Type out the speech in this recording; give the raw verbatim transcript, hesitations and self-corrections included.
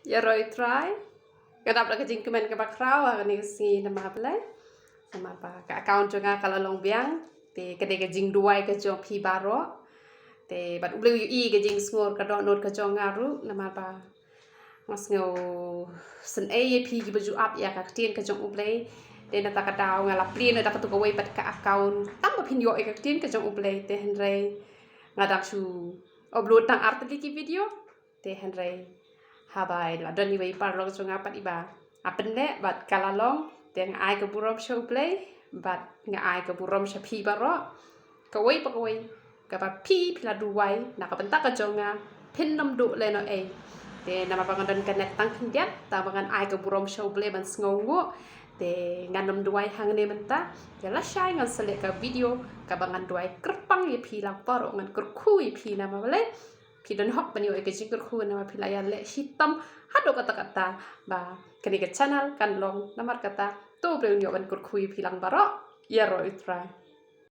Ïaroh U Trai. Nga dap da ka jingkmen kaba khraw ha kane ka sngi namar balei? Namar ba ka account jong nga ka la long biang. Te ka dei ka jingduwai ka jong phi baroh. Te bad U Blei u ïohi ka jingsngur ka dohnud ka jong nga ruh namar ba nga sngew sngewsih ïa phi kiba ju ap ïa ka ktien ka jong U Blei. Te nangta ka daw nga la plie noh da katu kawei pat ka account tang ba phin ïoh ïa ka ktien ka jong U Blei. Te hynrei nga dang shu upload tang ar tylli ki video. Te hynrei haba la don iwei i paralok jong nga pat iba ap pynleh bad ka la long, te nga ai ka burom sha U Blei bad nga ai ka burom sha phi baroh. Kawei pa kawei kaba phi phi la duwai na ka bynta ka jong nga, phin nym duh lehnohei. Te namar ba nga don ka net tang khyndiat, tang ba ngan ai ka burom sha U Blei ban sngewnguh. Te ngan nym duwai hangne mynta. Te lashai ngan sa leh ka video kaba ngan duwai kyrpang ïa phi lang baroh, ngan kyrkhu ïa phi namar balei? Phi don hok ban ïoh ïa ka jingkyrkhu namar phi la ïaleh shitom haduh katta katta ba kane ka channel kan long. Namar kata to U Blei un ïoh ban kyrkhu ïa phi lang baroh. Ïaroh U Trai.